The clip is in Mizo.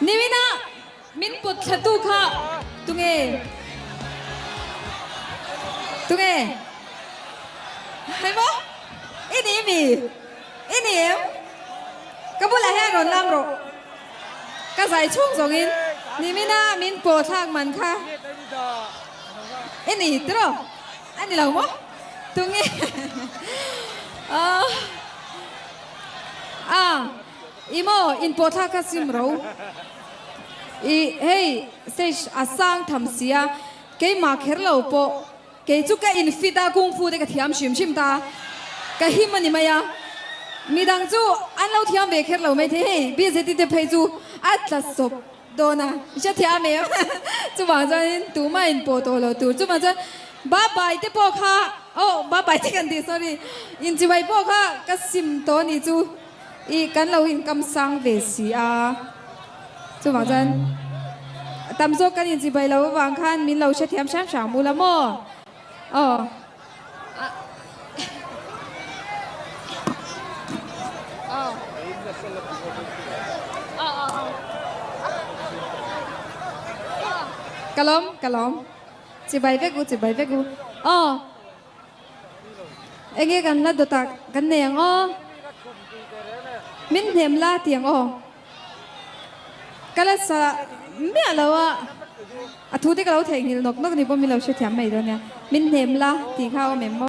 Nimina min pawt thlatu kha tunge? Tunge? Hei maw? I ni mi? I ni em? Ka bulah hian rawn lam rawh. Ka zai chhung zawngin nimina min pawh thlak man kha i ni tiraw? A ni lo maw? Tunge? A, i maw in pawh thlak kha sim ro. I hei stage a sang tham sia, keimah kher lo pawh Kei chu ka in fit a, kung fu te ka thiam hrim hrim ta, ka him a ni mai a, midang chu an lo thiam ve kher lo mai thei, hei BZT te phei chu a tla sawp dawn a, i hre thiam em? Chuvang chuanin tumah in pawh tawh lo tur, chuvang chuan ba bai te pawh kha, oh ba bai te kan ti sorry, inchibai pawh kha ka sim tawh a nih chu, I kan lo inkam sang ve si a, chuvang chuan tam zawk kan inchibai lo avang khan min lo hrethiam hram hram ula maw? Aw. Ka lawm, ka lawm. Chibai vek u, chibai vek u. Aw. Enge kan la dawtah kan nei ang aw? Min hnem la ti ang aw? Ka la sa miah lo a, a thu te ka lo theihnghilh nawk nawk ni pawh min lo hrethiam mai dawn nia. Min hnem la tih kha awm em maw?